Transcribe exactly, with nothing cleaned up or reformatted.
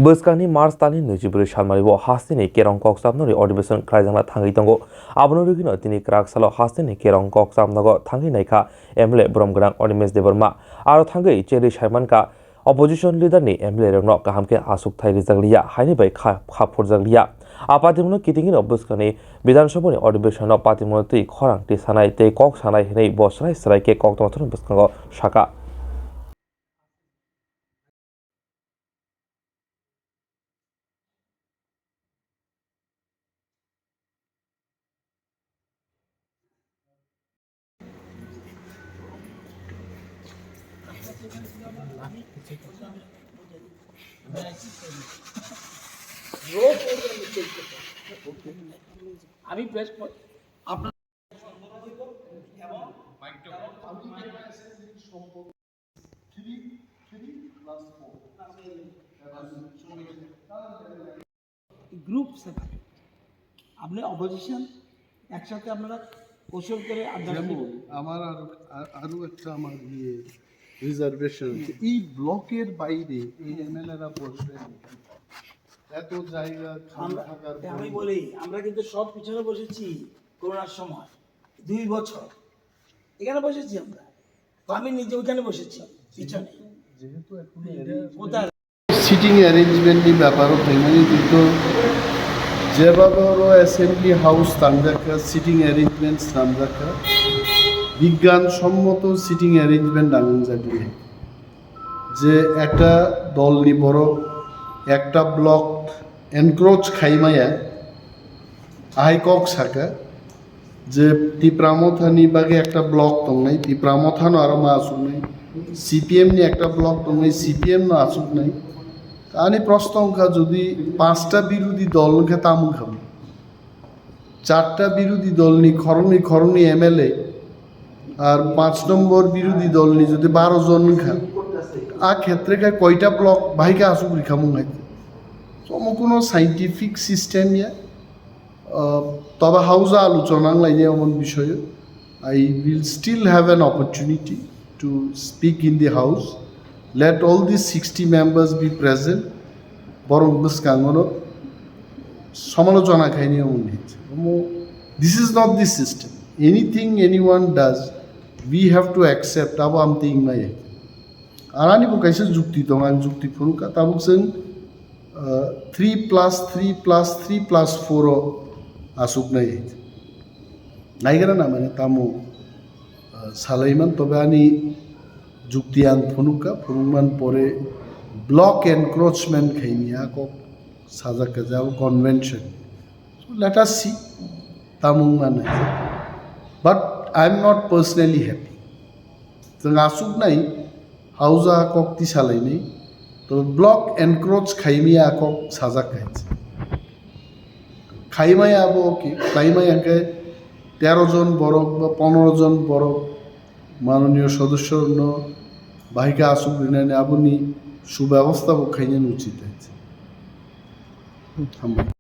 Bwskangni March talni nwijibrwi salmari o hasteni Kerong kokchapnogni adhibeshon khlaijakna thangwi tongo. Abono rwgwino tini kwrak salo hasteni Kerong kokchapnogo thangwi naikha M L A brom gwnang Animesh Debbarma. Aro thangwi cherwi saimankha opposition leader ni M L A rokno kaham khe achukthai rijak liya, haini bai kha, kha phurjak liya. A patimono kitingino bwskangni Bidhan Sabhani adhibeshonno patimono twi khorang tisanai tei kok sanai hwnwi bo srai srai khe koktwma thani bwskango sakha. আমি প্রেস আপনার group separate, আপনি অপোজিশন, একসাথে আপনারা কৌশল করে আন্দাজ যেমন করুন। আমার আরো, আ-, আরো একটা আমার ইয়ে রিজার্ভেশন আছে। এই ব্লকের বাইরে এই এমএলএরা বসবেন, এত জায়গা খালি আমরা, থাকার এ, আমি পরিমাণ। বলি, আমরা কিন্তু সব পিছনে বসেছি করোনার সময়, দুই বছর এখানে বসেছি আমরা। তো আমি নিজে ওইখানে বসেছি পিছনে। যেহেতু এখন এটা কোথায়? সিটিং অ্যারেঞ্জমেন্টনি ব্যাপারও ফেমানি কিন্তু যেভাবে ওরও অ্যাসেম্বলি হাউস তাংজাকা সিটিং অ্যারেঞ্জমেন্টস নামজাকা বিজ্ঞানসম্মত সিটিং অ্যারেঞ্জমেন্ট নামজাগলি যে একটা দলনি বড় একটা ব্লক এনক্রোচ খাইমায়া আহাই কক সাকা যে Tipra Mothani bagwi ekta block tongnai, Tipra Mothano aro ma asuknai, C P M ni ekta block tongnai, C P M no asuknai. Ani proshno wngkha, jodi panchta birodhi dol wngkha, tamo wngkha? Charta birodhi dolni khoroknwi khoroknwi M L A ar panch nombor birodhi dolni jodi baro jon wngkha, a khetre khe koita block bahai khe asuk rikha mung hai? Omo kuno scientific system ya. Uh, tobe hausa aluchona wnglainai omo bisoyo. I will still have an opportunity to speak in the house. Let all these sixty members be present. Borok bwskango no samalochona khainai omo ni. Omo, this is not the system. Anything anyone does, we have to accept. Abo amtwi wngmaya. Arani bo kaisa jukti tongo, ang jukti phunukha, tabuk chwng, ah, three plus three plus three plus four o asuknai. Naigra na mane tamo, ah, salaiman, tobe ani jukti ang phunukha, phunukman pore block encroachment khaini a kok sajak kha jabo convention. So let us see, tamo wngmani. But I am not personally happy. Chwng asuknai hausa kok tisalainai, to block encroach khaimaya kok sajak khainai. Khaimaya abo okay, khaimaya khe tero jon borok ba pondro jon borok manoniyo sodosyo no bahai khe asuk rinani aboni subebostha bo khainani uchit ase. Hambai.